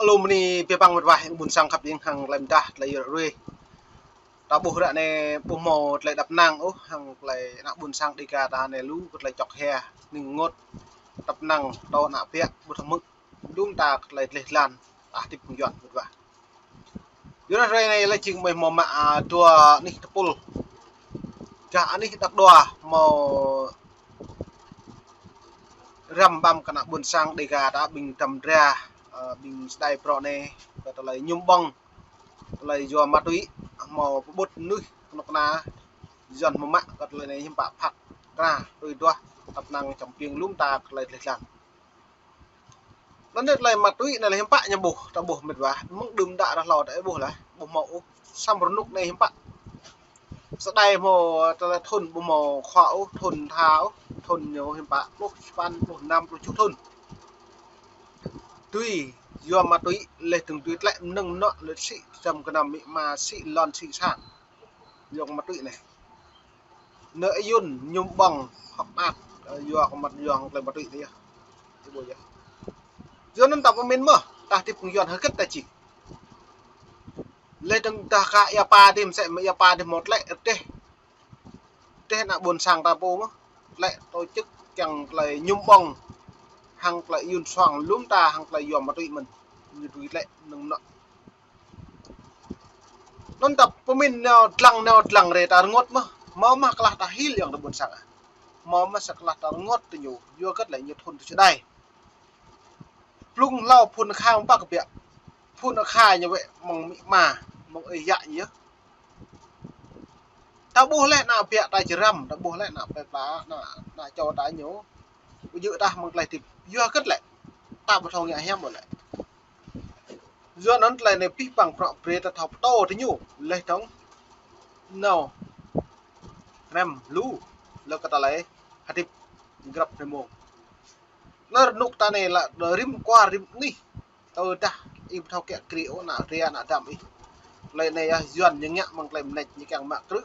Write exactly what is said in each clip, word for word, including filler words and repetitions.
Lŏm anai pơpă mơ̆t wa ƀôn sang khăp ing hăng tơlơi mơdah tơlơi yua rui. Ta ƀuh ră anai ƀu hmâo tơlơi djăp năng ôh hăng tơlơi ană ƀôn sang Dêga ta anai lu kơ tơlơi čŏk hia, ning rơngot, djăp năng, tơlơi ană biă, ƀu thâo hmư̆. Lŏm ta kơ tơlơi dleh dlan, ta hơdip pơng Yuan mơ̆t wa. Yua anŭn hrơi anai lĕ jing mơ̆ hmâo mă, a, dua anih tơpul. Čah anih đăp dua hmâo răm ƀăm kơ ană ƀôn sang Dêga ta ƀing tơm dra, a, ƀing sơdai prŏ anai, kơ tơlơi mơñum ƀơ̆ng, tơlơi yua ma túy, hmâo pơƀut mơnuih kơnuk kơna, Yuan hmâo mă kơ tơlơi anai hiư̆m pă phat kơna, tui duah, djăp năng čăm piêng lŏm ta kơ tơlơi dleh dlan. Anŭn yơh tơlơi ma túy anai lĕ hiư̆m pă ñu ƀuh, ta ƀuh mơ̆t wa, mơ̆ng đưm đă ră hlâo ta ƀuh laih, ƀu hmâo ôh, samơ̆ rơnŭk anai hiư̆m pă. Sơdai hmâo tơlơi thun ƀu hmâo khua ôh, thun tha ôh, thun ñu hiư̆m pă, pluh sapăn, pluh năm, pluh tơjuh thun. Tui yua ma túy, leh tơ̆ng tui tlĕ mơnơ̆ng mơnuă lĕ sĭ, čăm kơnăm amĭ ama sĭ, lŏn sĭ sang. Yua kơ ma túy anai. Nơ ayun mơñum ƀơ̆ng hŏk mat, ơ, yua kơ mă yua hăng tơlơi ma túy anai yơh. Ih ƀuh yơh. Yua anŭn ta pơmĭn mơ̆, ta hơdip pơng Yuan hơget ta či. Leh dơ̆ng ta ka ia pa dih, mơsĕ mơ̆ ia pa dih hmâo tlĕ rơdêh. Rơdêh ană ƀôn sang ta pô mơ̆. Tlĕ tổ chức kiăng tơlơi mơñum ƀơ̆ng. Hăng tơlơi ayun suang lŏm ta hăng tơlơi yua ma túy mơ̆n. Ñu tui tlĕ mơnơ̆ng mơnuă. Anŭn ta pơmĭn nao dlăng, nao dlăng rai ta rơngot mơ̆. Hmâo mơ̆ klah ta hil yơ̆ng tơ ƀôn sang ah. Hmâo mơ̆ sa klah ta rơngot tơ ñu. Yua hơget lĕ ñu thun tơ sơdai. Blung hlâo phun akha mơ̆ pă kơ biă. Phun akha ñu wĕ mơ̆ng amĭ ama, mơ̆ng ơi yă ñu yơh. Ta ƀuh lĕ ană biă ta či răm, ta ƀuh lĕ ană plơi pla, ană, ană čô ta ñu. Ƀu djơ̆ tah mơ̆ng tơlơi hơdip. Yua hơget lĕ. Ta ƀu thâo ngă hiam ƀu lĕ. Yua anŭn tơlơi anai pih păng prŏ brơi ta thâo pơtô tơ ñu. Leh dơ̆ng nao rem lu lơ kơ tơlơi hơdip grăp hrơi mông. Lơ rơnŭk ta anai lă rĭm kwar rĭm anih. Tơdah ih ƀu thâo kiă kriê ôh ană ria ană dam ih. Tơlơi anai yơh Yuan ñu ngă mơ̆ng tơlơi mơneč ñu kiăng mă krư̆.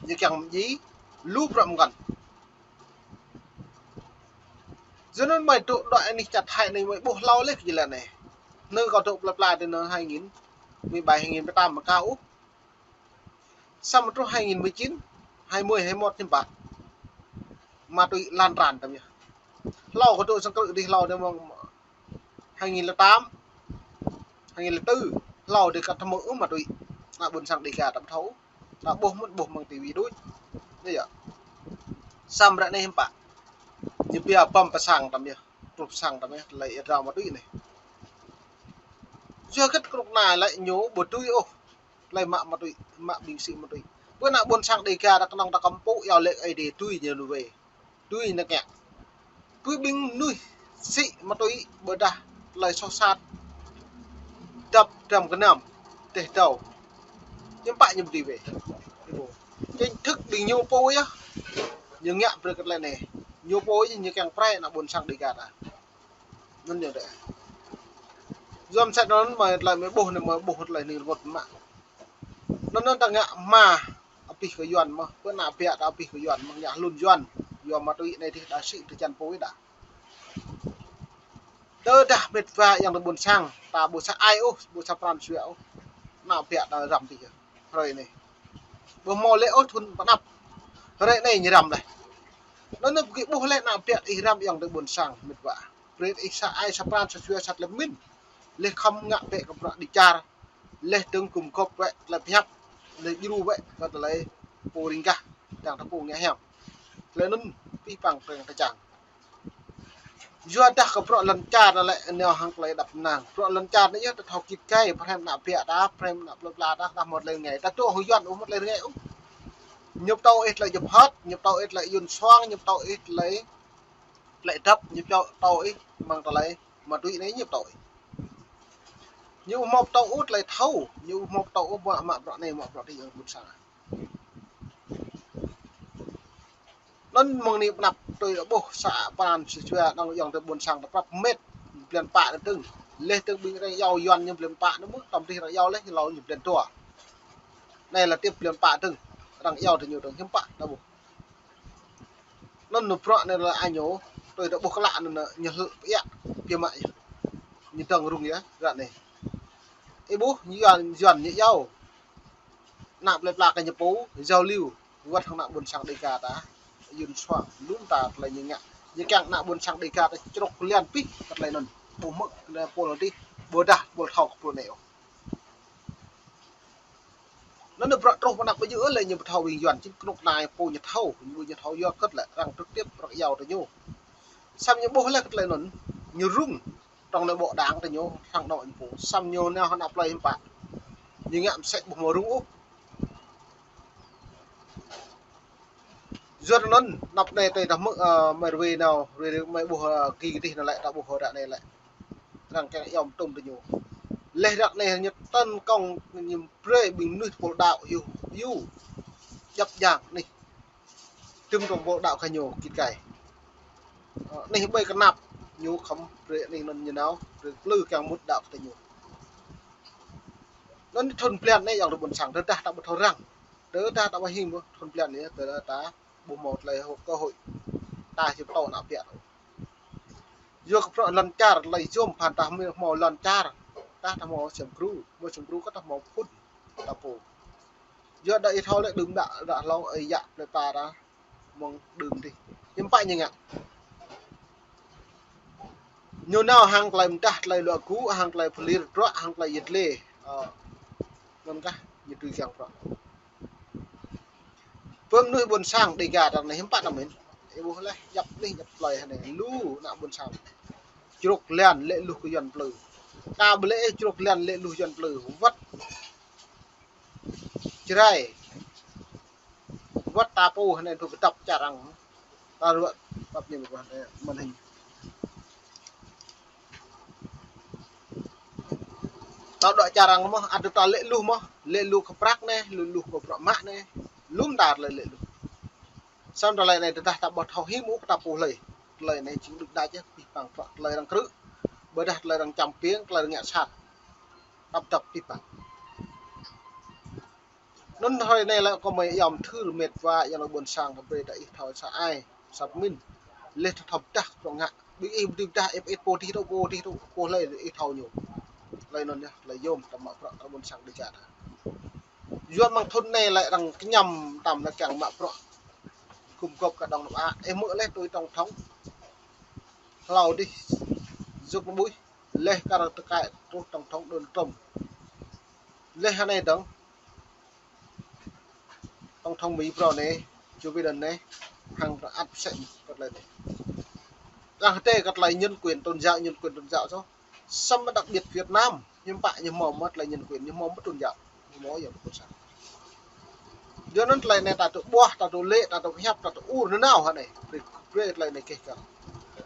Ñu kiăng mơdjai lu prăk mơngăn. Yua anŭn mơi dŏ đuaĭ anih čar Thái anai mơi ƀuh hlâo leh kơ jơlan anai. Nơ kâo dŏ plơi pla tơ nơ hai nghìn mười bảy hai nghìn mười tám mă kâo ôh. Samơ̆ truh hai nghìn mười chín, hai mươi, hai mươi mốt hiư̆m pă. Ma túy lan tràn tơm yơh. Hlâo kâo dŏ sang krư̆ dih hlâo dih mơ̆ng hai nghìn lẻ tám, hai nghìn lẻ tư, hlâo dih kăt tơmơ̆ ôh ma túy. Ană ƀôn sang Dêga ta ƀu thâo. Ta ƀuh mơ̆n ƀuh mơ̆ng tivi đôč. Anai yơh. Samơ̆ ră anai hiư̆m pă. Ñu pia băm pơ sang tơm yơh. Truh pơ sang tơm yơh. Tơlơi ia drao ma túy anai. Yua hơget kơnuk kơna lĕ ñu ƀu tui ôh. Tơlơi mă ma túy, mă ƀing sĭ ma túy. Pơ ană ƀôn sang Dêga ta kơnơ̆ng ta kăm pŭ iâu laĭ Ơi Adai tui ñu lu wê. Tui ñu ngă. Pơ ƀing mơnuih sĭ ma túy ƀôdah tơlơi soh sat. Dăp dram gơnam. Teh dâo. Hiư̆m pă ñu ƀu tui wê. Chính thức ƀing ñu pô yơh. Ñu ngă brơi kơ tơlơi anai. Ñu pô yơh ñu kiăng prai ană ƀôn sang Dêga ta. Anŭn yơh dêh. Yua mơsĕ anŭn mơi tơlơi mơi ƀuh anai mơi ƀuh tơlơi ning rơngot mă. Anŭn anŭn ta ngă hma abih kơ Yuan mơ̆, pơ ană biă ta abih kơ Yuan mơ̆ ngă hlŭn Yuan. Yua ma túy anai dih đa sĭ tơčan pô ih đa. Tơdah mĕt wa ayŏng adơi ƀôn sang, ta ƀu sa ai ôh, ƀu sa pran jua ôh. Ană biă ta răm dih yơh. Hrơi anai. Ƀu hmâo lĕ ôh thun pơ anăp. Hrơi anai ñu răm laih. Anŭn anŭn gih ƀuh laih ană biă ih răm ayŏng adơi ƀôn sang mĕt wa. Brơi ih sa ai sa pran sa jua sa tơlơi pơmĭn. Laih khŏm ngă bĕ kơ bruă dêh čar. Laih dơ̆ng gum gŏp wĕ tơlơi pơhiăp. Laih djru wĕ kơ tơlơi pô ring gah. Dang ta pô ngă hiam. Tơlơi anŭn pih păng pơreng tơčang. Yua dah kơ bruă lŏn čar anai lĕ nao hăng tơlơi đăp năng. Bruă lŏn čar anai yơh ta thâo git gai, pơhrăm ană biă ta, pơhrăm ană plơi pla ta, ta hmâo tơlơi rơngai. Ta dŏ hăng Yuan ƀu hmâo tơlơi rơngai ôh. Ñu pơtô ih tơlơi djŏp hơt, ñu pơtô ih tơlơi ayun suang, ñu pơtô ih tơlơi, tơlơi dăp, ñu pơtô ih mơ̆ng tơlơi ma túy anai ñu pơtô ih. Ñu ƀu hmâo pơtô ôh tơlơi thâo, ñu ƀu hmâo pơtô ôh mă, mă bruă anai, mă bruă adih ayŏng ƀôn sang. Anŭn mơ̆ng anai pơ anăp tui ƀuh sa pran sa jua anŭn ayŏng adơi ƀôn sang ta prăp mĕt blan pă anŭn dơ̆ng. Laih dơ̆ng ƀing arăng iâu Yuan ñu blan pă anŭn mơ̆, tơm dih arăng iâu laih ñu hlâo ñu blan dua. Anai lĕ tip blan pă dơ̆ng, arăng iâu tơ ñu dơ̆ng hiư̆m pă ta ƀuh. Anŭn ñu bruă anai lĕ añô, tui ta ƀuh klă anŭn ñu hlơ̆ pơiă, biă mă yơh. ñu dơ̆ng rŭng yơh, ră anai. Ih ƀuh, ñu Yuan, Yuan ñu iâu. Ană plơi pla kơ ñu pô, giao lưu, wơ̆t hăng ană ƀôn sang Đêga ta. Yun suang, lŏm ta tơlơi ñu ngă. Ñu kiăng ană ƀôn sang Đêga ta črŏk lian pih, kơ tơlơi anŭn. Ƀu hmư̆, kơ pôl dih, ƀôdah, ƀôdah thâo kơ pôl anai ôh. Anŭn ñu bruă truh pơ anăp ƀu djơ̆ lĕ ñu ƀu thâo ƀing Yuan, čih kơnuk kơna pô ñu thâo, ñu ƀu ñu thâo yua kơ̆t lĕ, arăng trực tiếp, arăng iâu tơ ñu. Samơ̆ ñu ƀuh lĕ kơ tơlơi anŭn, ñu rŭng, trong anai ƀô̆ đang tơ ñu, hăng anŏ ñu pô. Samơ̆ ñu nao hăng anăp plơi hiư̆m pă. Ñu ngă mơsĕ ƀu hmâo rŭng ôh. Yua anŭn, anăp anai tơdah hmư̆, ơ, mơi rơwe nao, rơwe, rơwe mơi ƀuh, ơ, gih dih nao lĕ, ta ƀuh ră anai lĕ. Arăng kiăng iâu mơtŭm tơ ñu. Leh ră anai ñu tấn công ñu brơi ƀing mơnuih pôl đaŏ Hyu, Hyu. Djăp djang anih. Tơm trong pôl đaŏ kơ ñu kĭt kai. Ơ, anih ƀơi kơnăp ñu khŏm brơi anih anŭn ñu nao, brơi plư kiăng mŭt đaŏ kơ tơ ñu. Anŭn thun blan anai yơh tơ ƀôn sang, tơdah ta ƀu thâo răng. Tơdah ta ƀu hing ƀuh thun blan anai, tơdah ta ƀu hmâo tơlơi hŏ-, cơ hội. Ta či pơtô ană ƀiă. Yua kơ bruă lŏn čar, tơlơi yôm phăn ta hmâo, hmâo lŏn čar. Ta, ta hmâo sem gru, hmâo sem gru kơ ta hmâo phŭn, ta pô. Yua đa ih thâo lĕ đưm đă, đă hlâo, ơi yă, plơi pla ta, mơ̆ng đưm dih. Hiư̆m pă ñu ngă. Ñu nao hăng tơlơi mơdah, tơlơi luă gŭ, hăng tơlơi pơlir bruă, hăng tơlơi yit lê. Ơ, anŭn kah, ñu tui kiăng bruă. Pơ mơnuih ƀôn sang Đêga ta anai hiư̆m pă ta mĭn. Ih ƀuh leh, djăp anih, djăp plơi hơnai, lu ană ƀôn sang. Črŏk lian lĕ luh kơ Yuan plư. Kơ ƀu lĕ črŏk lian lĕ luh Yuan plư. Wơ̆t Jrai. Wơ̆t ta pô hơnai tŭ kơdŏp čar arăng. Ta ruă, tăp ñu ƀuh anai, màn hình. Ta đuaĭ čar arăng mơ̆n, ăt ta lĕ luh mơ̆n, lĕ luh kơ prăk anai, lĕ luh kơ bruă mă anai, lŏm ta lĕ, lĕ luh. Samơ̆ tơlơi anai tơdah ta ƀu thâo hĭ mơ̆ kơ ta pô hlơi. Tơlơi anai jing đŭk đač yơh, pih pang bruă tơlơi arăng krư̆. Ƀôdah tơlơi arăng čăm piêng, tơlơi arăng ngă sat. Tăp tăp pih pang. Anŭn hrơi anai lĕ kâo mơi iâu mơthưr met wa, iâu lĕ ƀôn sang kơ brơi ta ih thâo sa ai, sa pơmĭn. Leh ta thâo pơdah kơ bruă ngă. Ƀing ih ƀu dưi pơdah, ih, ih pô dih tŭ, pô dih tŭ, pô hlơi ih thâo ñu. Tơlơi anŭn yơh, tơlơi yôm ta mă bruă kơ ƀôn sang Đêga ta. Yua mơ̆ng thun anai lĕ arăng kơñăm tơm lĕ kiăng mă bruă. Gum gŏp kơ Đông Nam Á, ih hmư̆ leh tui tổng thống. Hlâo dih, yŭk mơ̆ ƀuh, leh kar tơkai truh tổng thống Donald Trump. Leh hơnai dơ̆ng, tổng thống Mi phrâo anai, Joe Biden anai, hăng ta ăt pơsĕ kơ tơlơi anai. Arăng hơdai kơ tơlơi nhân quyền tôn giáo, nhân quyền tôn giáo soh. Samơ̆ đặc biệt Việt Nam, hiư̆m pă ñu hmâo mơ̆ tơlơi nhân quyền, ñu hmâo mơ̆ tôn giáo, ñu hmâo yơh ƀôn sang. Yua anŭn tơlơi anai ta tŭ ƀuah, ta tŭ lĕ, ta tŭ hiăp, ta tŭ ur nanao hơnai. Brơi, brơi tơlơi anai keh kar.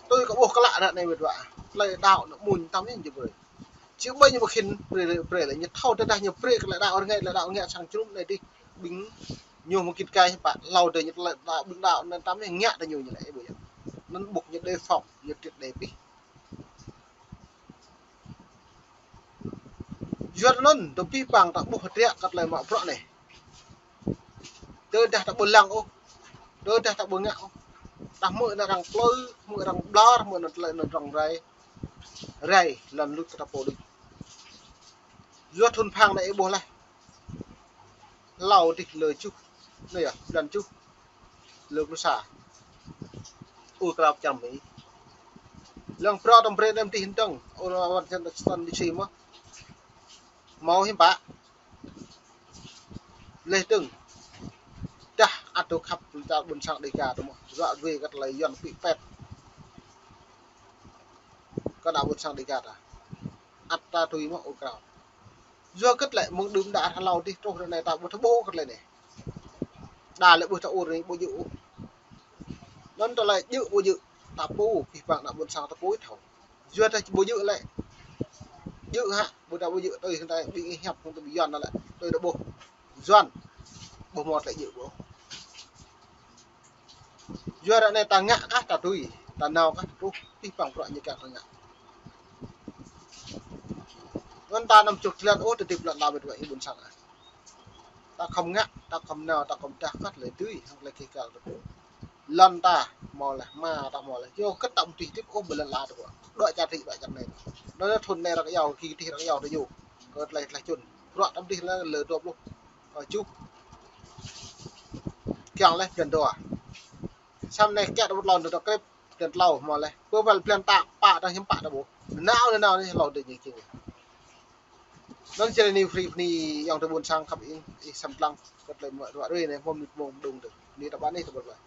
Tui kơ ƀuh klă ră anai met wa. Tơlơi đaŏ anŭn mơ̆n tơm anai ñu brơi. Či ƀơi ñu ƀu khĭn brơi, brơi lĕ ñu thâo tơdah ñu brơi kơ tơlơi đaŏ rơngai, tơlơi đaŏ ngă sang črŭm anai dih. Ƀing ñu mơ̆ng kĭt kai pă hlâo dêh ñu tơlơi đaŏ, ƀing đaŏ anŭn tơm anai ngă tơ ñu ñu lĕ ƀu yơh. Anŭn ƀuh ñu đề phòng, ñu triệt để pih. Yua anŭn, tơpih pang ta ƀuh hơdră kơ tơlơi mă bruă anai. Tơdah ta ƀu lăng ôh, tơdah ta ƀu ngă ôh. Ta hmư̆ anŭn arăng plư, hmư̆ arăng ƀlŏr, hmư̆ anŭn tơlơi anŭn arăng rai. Rai, lŏn lŭt kơ ta pô đôč. Yua thun phang anai ih ƀuh leh. Hlâo dih lơ čuh. Anai yơh, blan čuh. Lơ pluh sa. Ur krao čar Mi. Lăng phrâo tơm brơi anăm dih hơdơ̆ng. Ur Washington đi si mơ̆n. Hmâo hiư̆m pă. Leh dơ̆ng. Dah ăt tŭ khăp pơlơ̆ng čar ƀôn sang Đêga tơ mơ̆n. Ruă ruê kơ tơlơi Yuan pĭ pet. Kơ ană ƀôn sang Đêga ta. Ăt ta tui mơ̆ ur krao. Yua kơ tơlơi mơ̆ng đưm đă hlâo dih truh ră anai ta ƀu thâo ƀuh kơ tơlơi anai. Đa lĕ ƀuh ta ur anai ƀu djơ̆ ôh. Anŭn tơlơi djơ̆ ƀu djơ̆ ta pô, pih pang ană ƀôn sang ta pô ih thâo. Yua ta ƀu djơ̆ lĕ. Djơ̆ hă, ƀu ta ƀu djơ̆ tui hăng ta ƀing ih hiăp hăng ta ƀing Yuan anŭn lĕ. Tui ta ƀuh. Yuan. Ƀu hmâo tơlơi djơ̆ ƀuh. Yua ră anai ta ngă kah ta tui, ta nao kah ta truh, pih pang bruă ñu kiăng ta ngă. Anŭn ta anăm čuh jơlan ôh, ta hơdip lŏn đao met wa ih ƀôn sang ah. Ta khŏm ngă, ta khŏm nao, ta khŏm dah kah tơlơi dưi, hăng tơlơi keh kar ta tui. Lŏn ta hmâo laih, hmua ta hmâo laih. Yua kơ ta ƀu dih tĭp ôh ƀơi lŏn ala ta ƀu. Đuaĭ čar rĭ, đuaĭ čar anai. Anŭn thŭn anai arăng iâu, gih dih arăng iâu ta yơh. Kơ tơlơi, tơlơi čun. Bruă ta ƀu dih laih lơ dua pluh, ơ, tơjuh. Kiăng laih blan dua. Samơ̆ anai kiăng ta ƀu lŏn ta krep blan klâo hmâo laih. Pơ wăl blan ta pă ta hiam pă ta ƀu. Nao, nao anai hlâo dih ñu čing. Anŭn jing anai free bơni ayŏng adơi ƀuôn sang khăp ih, ih săm lăng. Kơ tơlơi mă ruă rui anai hmâo mơnit mông mơđung tơ. Anai ta ƀuh anai ta ƀuh laih.